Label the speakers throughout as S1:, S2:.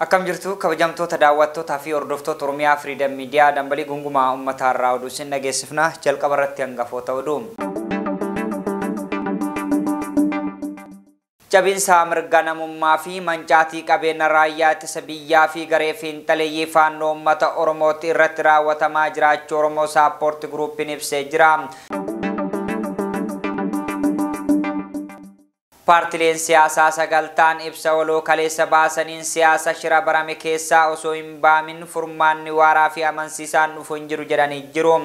S1: Akkam jirtu kabajamtoota daawwattootaa fi hordoftoota Oromiyaa Freedom Media dambalii gungumaa uummataa irraa oduu isin dhageessifna. Jalqaba irratti hangafoota oduu. Cabinsa mirga namummaa fi mancaatii qabeenya raayyaa ittisa biyyaa fi garee fiinxaleeyyii faannoo uummata Oromootti irratti raawwatamaa jiraachuu Oromoo Saappoorti Guruupiin ibsee jira. Paartileen siyaasaa sagaltaan ibsa waloo kaleessa baasaniin siyaasa shira barame keessaa osoo hin baamin furmaanni waaraa fi amansiisaan dhufu hin jiru jedhanii jiru.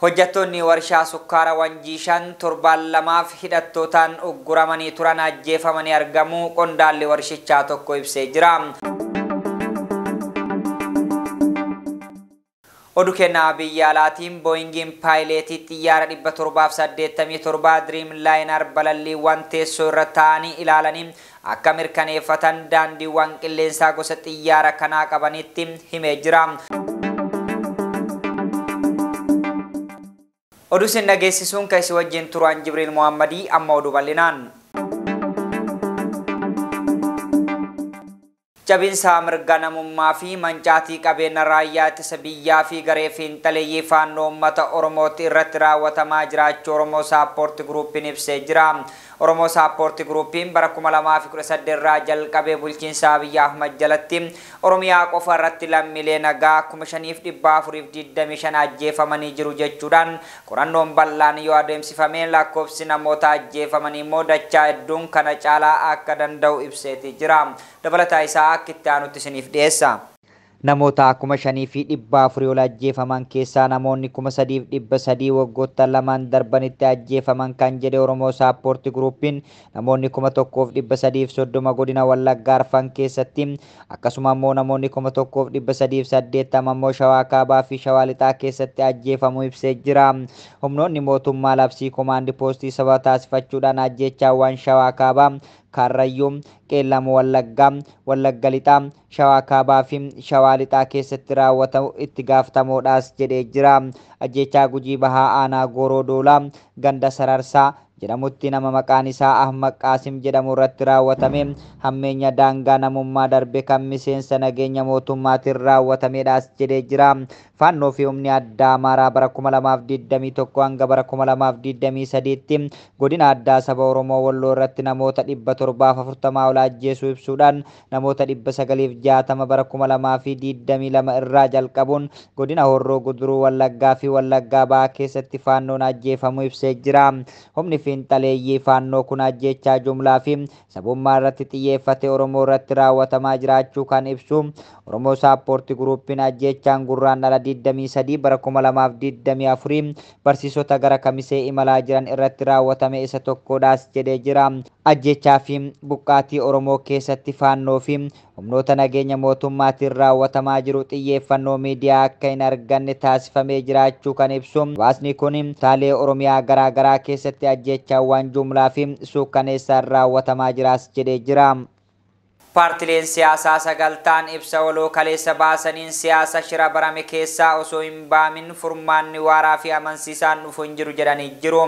S1: Hojjettoonni warshaa sukkaara Wanjii 5 torbaan lamaaf hidhattootaan ugguramanii turan ajjeefamanii argamu qondaalli warshichaa tokko ibsee jira. Oduu kennaa biyya alaatiin Booyingiin paayileetii xiyyaara 787 Dreamliner balalliiwwan teessoo irra taa'anii ilaalanii akka mirkaneeffatan daandiiwwan qilleensaa gosa xiyyaara kanaa qabanitti himee jira. Oduu isin dhageessisuun kan isin wajjin turan Jibriil Muhammadii amma oduu bal'inaan. Cabinsa mirga namummaa fi mancaatii qabeenya raayyaa ittisa biyyaa fi garee fiinxaleeyyii faannoo uummata Oromootti irratti raawwatamaa jiraachuu Oromoo Saappoorti Guruupiin ibsee jira. Oromoo Saappoorti Guruupiin bara 2018 irraa jalqabee bulchiinsa Abiyyi Ahmad jalatti Oromiyaa qofa irratti lammiilee nagaa 5425 ajjeefamanii jiru jechuudhaan qorannoon bal'aan yoo adeemsifame lakkoofsi namoota ajjeefamanii immoo dachaa hedduun kana caalaa akka danda'u ibseeti jira. Dabalataa isaa akka itti aanutti isiniif dhiyeessa. Namoota 5400 ol ajjeefaman keessaa namoonni 3300 waggoota lamaan darbanitti ajjeefaman kan jedhe Oromoo Saappoorti Guruupiin namoonni 1330 godina Wallaggaa Arfan keessatti akkasuma immoo namoonni 1380 immoo Shawaa Kaabaa fi Shawaa Lixaa keessatti ajjeefamuu ibsee jira. Humnoonni mootummaa labsii komaandi poostii saba taasifachuudhaan ajjeechaawwan Shawaa Kaabaa, Karrayyuu, Qeellam Wallaggaa, Wallagga Lixaa, Shawaa Kaabaa fi Shawaa Lixaa keessatti raawwatamu itti gaafatamoodhaas jedhee jira. Ajjeechaa Gujii Bahaa Aanaa Gooroo Doolaa ganda Sararsaa jedhamutti nama maqaan isaa Ahmad Qaasim jedhamu irratti raawwatame hammeenya daangaa namummaa darbe kan miseensa nageenya mootummaatiin raawwatamedhaas jedhee jira. Faannoo fi humni addaa Amaaraa bara 2021 hanga bara 2023tti godina addaa saba Oromoo Walloo irratti namoota 740 ol ajjeesuu ibsuudhaan namoota 960 bara 2022 irraa jalqabuun godina Horroo Guduruu Wallaggaa fi Wallaggaa Bahaa keessatti faannoon ajjeefamuu ibsee jira. Humni fiinxaleeyyii faannoo kun ajjeechaa jumlaa fi sabummaa irratti xiyyeeffate Oromoo irratti raawwatamaa jiraachuu kan ibsu Oromoo Saappoorti Guruupiin ajjeechaan gurraandhala 23 bara 2024 barsiisota gara Kamisee imalaa jiran irratti raawwatame isa tokkodhaas jedhee jira. Ajjeechaa fi buqqaatii Oromoo keessatti faannoo fi humnoota nageenya mootummaatiin raawwatamaa jiru xiyyeeffannoo miidiyaa akka hin arganne taasifamee jiraachuu kan ibsu hawaasni kun kutaalee Oromiyaa garaa garaa keessatti ajjeechaawwan jumlaa fi suukkaneessaan raawwatamaa jiraas jedhee jira. Paartileen siyaasaa sagaltaan ibsa waloo kaleessa baasaniin siyaasa shira barame keessaa osoo hin baamin furmaanni waaraa fi amansiisaan dhufu hin jiru jedhanii jiru.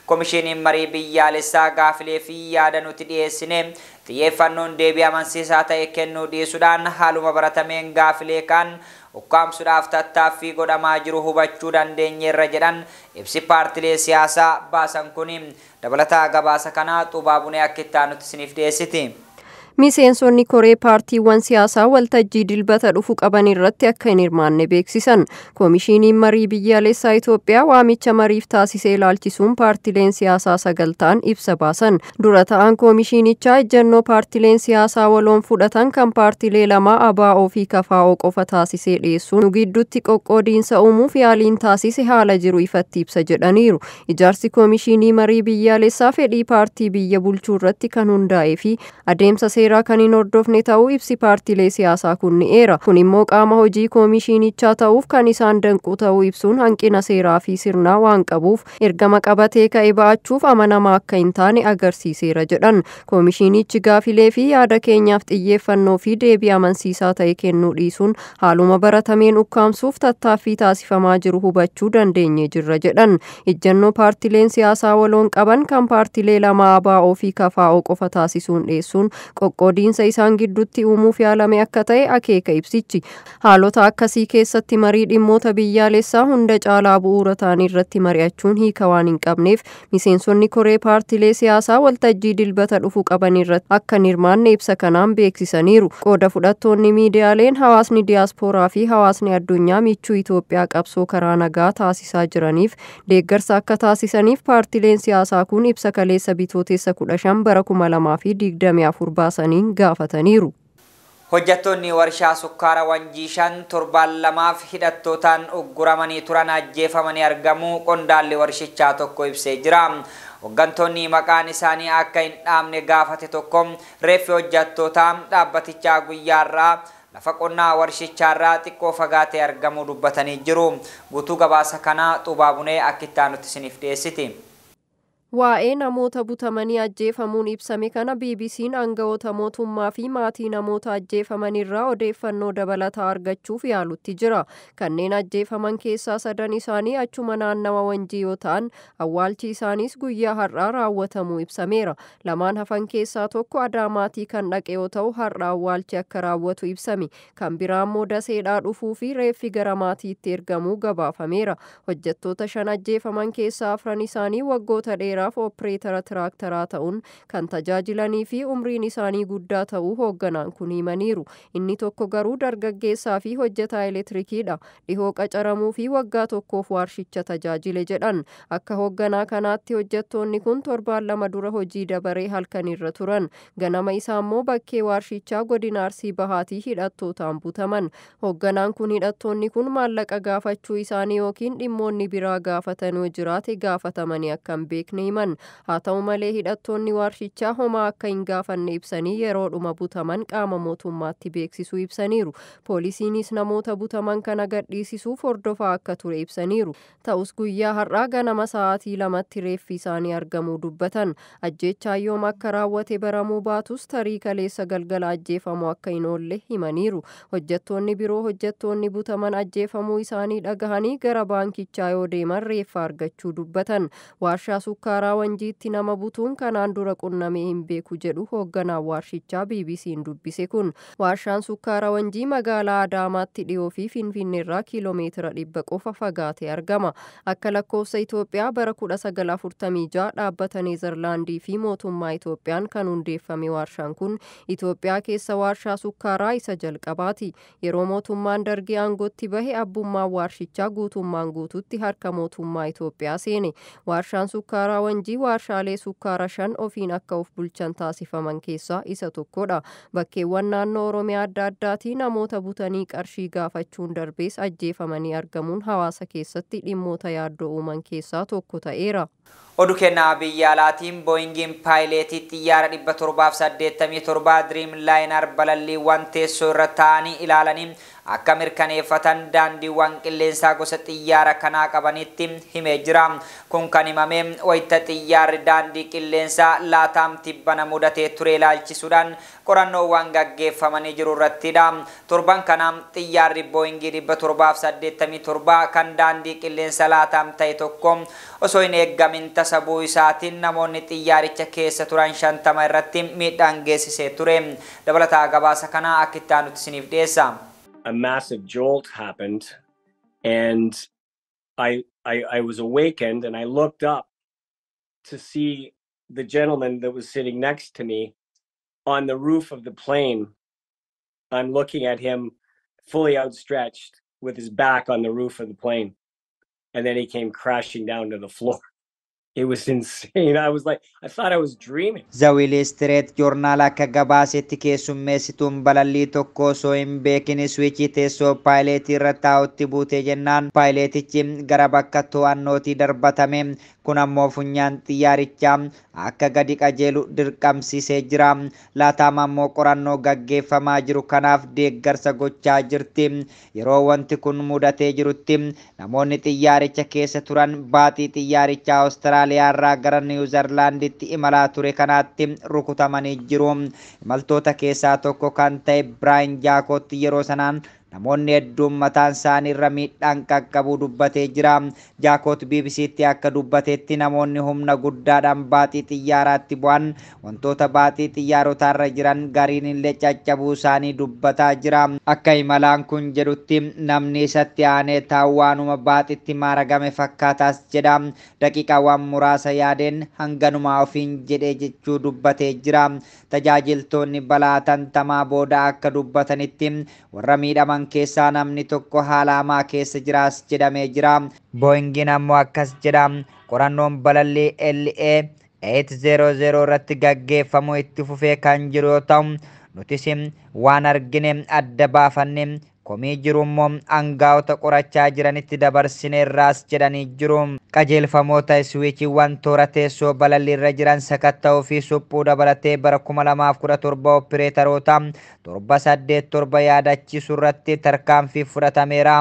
S1: Komishiniin marii biyyaalessaa gaafilee fi yaada nuti dhiyeessine xiyyeeffannoon deebii amansiisaa ta'e kennuu dhiisuudhaan haaluma baratameen gaafilee kan ukkaamsuudhaaf tattaaffii godhamaa jiru hubachuu dandeenyeerra jedhan ibsi paartilee siyaasaa baasan kun. Dabalataa gabaasa kanaa Xuubaa Bunee akka itti aanutti isiniif dhiyeessiti.
S2: Miseensonni koree paartiiwwan siyaasaa waltajjii dilbata dhufu qaban irratti akka hin hirmaanne beeksisan. Koomishiniin marii biyyaalessaa Itoophiyaa waamicha mariif taasisee ilaalchisuun paartileen siyaasaa sagaltaan ibsa baasan. Dura ta'an koomishinichaa ejjennoo paartileen siyaasaa waloon fudhatan kan paartilee lama ABO fi KFO qofa taasisee dhiyeessuun nu gidduutti qoqqoodiinsa uumuuf yaaliin taasise haala jiru ifatti ibsa jedhaniiru. Ijaarsi koomishinii marii biyyaalessaa fedhii paartii biyya bulchuu irratti kan hundaa'ee fi adeemsa seeraa kan hin hordofne ta'uu ibsi paartilee siyaasaa kun ni eera. Kun immoo qaama hojii koomishiinichaa ta'uuf kan isaan danqu ta'uu ibsuun hanqina seeraa fi sirnaa waan qabuuf ergama qabatee ka'e ba'achuuf amanamaa akka hin taane agarsiiseera jedhan. Koomishiinichi gaafilee fi yaada keenyaaf xiyyeeffannoo fi deebii amansiisaa ta'e kennuu dhiisuun haaluma baratameen ukkaamsuuf tattaaffii taasifamaa jiru hubachuu dandeenye jirra jedhan. Ejjennoo paartileen siyaasaa waloon qaban kan paartilee lama ABO fi KFO qofa taasisuun dhiyeessuun qoqqoodiinsa isaan gidduutti uumuuf yaalame akka ta'e akeeka ibsichi. Haalota akkasii keessatti marii dhimmoota biyyaalessaa hunda caalaa bu'uura ta'an irratti mari'achuun hiika waan hin qabneef miseensonni koree paartilee siyaasaa waltajjii Dilbata dhufu qaban irratti akka hin hirmaanne ibsa kanaan beeksisaniiru. Qooda fudhattoonni miidiyaaleen, hawaasni diyaaspooraa fi hawaasni addunyaa michuu Itoophiyaa qabsoo karaa nagaa taasisaa jiraniif deeggarsa akka taasisaniif paartileen siyaasaa kun ibsa kaleessa Bitootessa 15 bara 2024 baasaniin gaafataniiru.
S1: Hojjettoonni warshaa sukkaara Wanjii 5 torbaan 2f hidhattootaan ugguramanii turan ajjeefamanii argamuu qondaalli warshichaa tokko ibsee jira. Hooggantoonni maqaan isaanii akka hin dhaamne gaafate tokko reeffi hojjettootaa dhaabbatichaa guyyaarraa lafa qonnaa warshichaarraa xiqqoo fagaatee argamuu dubbatanii jiru. Guutuu gabaasa kanaa Xuubaa Bunee akka itti aanutti isiniif dhiyeessiti.
S2: Waa'ee namoota butamanii ajjeefamuun ibsame kana BBC'n aangawoota mootummaa fi maatii namoota ajjeefaman irraa odeeffannoo dabalataa argachuuf yaalutti jira. Kanneen ajjeefaman keessaa sadan isaanii achuma naannawa Wanjii yoo ta'an, awwaalchi isaaniis guyyaa har'aa raawwatamuu ibsameera. Lamaan hafan keessaa tokko Adaamaatii kan dhaqe yoo ta'u, har'a awwaalchi akka raawwatu ibsame. Kan biraa immoo Daseedhaa dhufuu fi reeffi gara maatiitti ergamuu gabaafameera. Hojjettoota 5 ajjeefaman keessaa afran isaanii waggoota dheeraa opereetara tiraaktaraa ta'uun kan tajaajilanii fi umriin isaanii guddaa ta'uu hoogganaan kun himaniiru. Inni tokko garuu dargaggeessaa fi hojjetaa elektirikiidha. Dhihoo qacaramuu fi waggaa tokkoof warshicha tajaajile jedhan. Akka hoogganaa kanaatti hojjettoonni kun torbaan 2 dura hojii dabaree halkan irra turan. Ganama isaa immoo bakkee warshichaa godina Arsii Bahaatii hidhattootaan butaman. Hoogganaan kun hidhattoonni kun maallaqa gaafachuu isaanii yookiin dhimmoonni biraa gaafatan yoo jiraate gaafatamanii akka hin beekne himan. Haa ta'u malee hidhattoonni warshichaa homaa akka hin gaafanne ibsanii yeroodhuma butaman qaama mootummaatti beeksisuu ibsaniiru. Poolisiinis namoota butaman kana gadhiisisuuf hordofaa akka ture ibsaniiru. Ta'us guyyaa har'aa ganama sa'aatii 2tti reeffi isaanii argamuu dubbatan. Ajjeechaa yoom akka raawwate baramuu baatus tarii kaleessa galgala ajjeefamuu akka hin oolle himaniiru. Hojjettoonni biroo hojjettoonni butaman ajjeefamuu isaanii dhagahanii gara baankichaa yoo deeman reeffa argachuu dubbatan. Warshaa sukkaaraa Wanjiitti nama butuun kanaan dura qunnamee hin beeku jedhu hoogganaan warshichaa BBC'n dubbise kun. Warshaan sukkaara Wanjii magaalaa Adaamaatti dhiyoo fi Finfinneerraa kiiloomeetira 100 qofa fagaatee argama. Akka lakkoofsa Itoophiyaa bara 1946 dhaabbata Neezerlaandii fi mootummaa Itoophiyaan kan hundeeffame warshaan kun Itoophiyaa keessa warshaa sukkaaraa isa jalqabaati. Yeroo mootummaan Dargii aangootti bahe abbummaan warshichaa guutummaan guututti harka mootummaa Itoophiyaa seene. Warshaan sukkaaraa Wanjii warshaalee sukkaara 5 ofiin akka of bulchan taasifaman keessaa isa tokkodha. Bakkeewwan naannoo Oromiyaa adda addaatii namoota butanii qarshii gaafachuun darbees ajjeefamanii argamuun hawaasa keessatti dhimmoota yaaddoo uuman keessaa tokko ta'eera.
S1: Oduu kennaa biyya alaatiin Booyingiin paayileetii xiyyaara 787 Dream Liner balalliiwwan teessoo irra taa'anii ilaalanii akka mirkaneeffatan daandiiwwan qilleensaa gosa xiyyaara kanaa qabanitti himee jira. Kun kan himame wayita xiyyaarri daandii qilleensaa Laataam tibbana mudatee ture ilaalchisuudhaan qorannoowwan gaggeeffamanii jiru irrattidha. Torban kana xiyyaarri Booyingii 787 kan daandii qilleensa Laataam ta'e tokko osoo hin eeggamin tasa bu'uu isaatiin namoonni xiyyaaricha keessa turan 50 irratti miidhaan geessisee ture. Dabalataa gabaasa kanaa akka itti aanutti isiniif dhiyeessa.
S3: A massive jolt happened and I was awakened and I looked up to see the gentleman that was sitting next to me on the roof of the plane. I'm looking at him fully outstretched with his back on the roof of the plane. And then he came crashing down to the floor. It was insane. I was like, I thought I was dreaming.
S1: The Wall Street Journal akka gabaasetti keessummeessituun balallii tokko osoo hin beekin swiichii teessoo paayileetii irra taa'utti buutee jennaan paayileetichi gara bakka to'annootii darbatame. Kun ammoo funyaan xiyyaarichaa akka gadi qajeelu dirqamsiisee jira. Laataam ammoo qorannoo gaggeeffamaa jiru kanaaf deeggarsa gochaa jirti. Yeroo wanti kun mudatee jirutti namoonni xiyyaaricha keessa turan baaxii xiyyaarichaa Awustiraaliyaa irraa gara Niwuzarlaanditti imalaa ture kanaatti rukutamanii jiru. Imaltoota keessaa tokko kan ta'e Biraayin Jaakootti yeroo sanaan namoonni hedduun mataan isaanii irra miidhaan qaqqabuu dubbatee jira. Jaakoot BBCtti akka dubbatetti namoonni humna guddaadhaan baaxii xiyyaaraatti bu'an wantoota baaxii xiyyaarotaarra jiran gariin illee caccabuu isaanii dubbataa jira. Akka imalaan kun jedhutti namni isatti aanee taa'u waanuma baaxitti maaragame fakkaataas jedha. Daqiiqaawwan muraasa yaadeen hanganumaa ofiin jedhee jechuu dubbatee jira. Tajaajiltoonni balaa tantamaa booda akka dubbatanitti warra miidhaman keessaa namni tokko haala hamaa keessa jiraas jedhamee jira. Booyingiin ammoo akkas jedha. Qorannoon balallii LA 800 irratti gaggeeffamu itti fufee kan jiru yoo ta'u nutis waan argine adda baafanne komii jiru immoo aangaa'ota qorachaa jiranitti dabarsineerraas jedhanii jiru. Qajeelfamoota iswiichiiwwan toora teessoo balalliirra jiran sakatta'uu fi suphuu dabalatee bara 2017 opereetaroota 787 yaadachiisuu irratti tarkaanfii fudhatameera.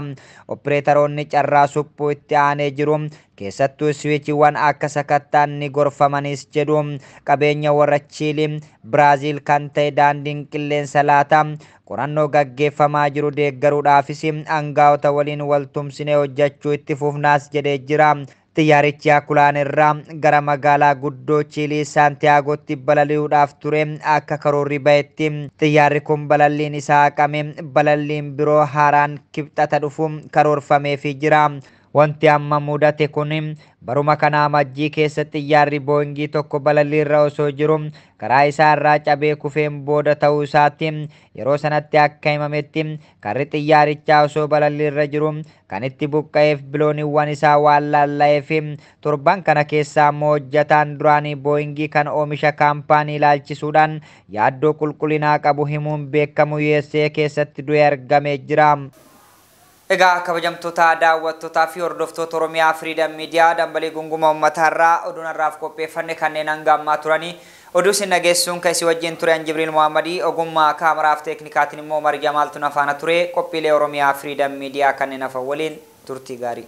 S1: Opereetaroonni carraa suphuu itti aanee jiru. Keessattuu iswiichiiwwan akka sakatta'an ni gorfamanis jedhu. Qabeenya warra Chiilii, Biraaziil kan ta'e daandiin qilleensa laata. Qorannoo gaggeeffamaa jiru deeggaruudhaafis aangaa'ota waliin waltumsinee hojjechuu itti fufnaas jedhee jira. Xiyyaarichi Akulaan irraa gara magaalaa guddoo Chiilii Saantiyaagootti balali'uudhaaf ture akka karoorri ba'etti. Xiyyaarri kun balalliin isaa haqame balalliin biroo haaraan kibxata dhufu karoorfameefii jira. Wanti amma mudate kun baruma kana Amajjii keessa xiyyaarri Booyingii tokko balalliirra osoo jiru karaa isaa irraa cabee kufeen booda ta'uu isaatti. Yeroo sanatti akka himametti karri xiyyaarichaa osoo balalliirra jiru kan itti buqqa'eef bilooniiwwan isaa waan laalla'eef. Torban kana keessaa ammoo hojjataan duraanii Booyingii kan oomisha kaampaanii ilaalchisuudhaan yaaddoo qulqullinaa qabu himuun beekamu USA keessatti du'e argamee jira. Egaa kabajamtoota daawwattootaa fi hordoftoota Oromiyaa Freedom Media dambalii gunguma uummataarraa oduun har'aaf qopheeffanne kanneen hanga ammaa turanii oduu isin dhageessuun kan isin wajjin ture Jibriil Muhammadii ogummaa kaameraaf teeknikaatiin immoo Margiyaa Maaltu na faana ture. Qophiilee Oromiyaa Freedom Media kanneen hafan waliin turtii gaarii.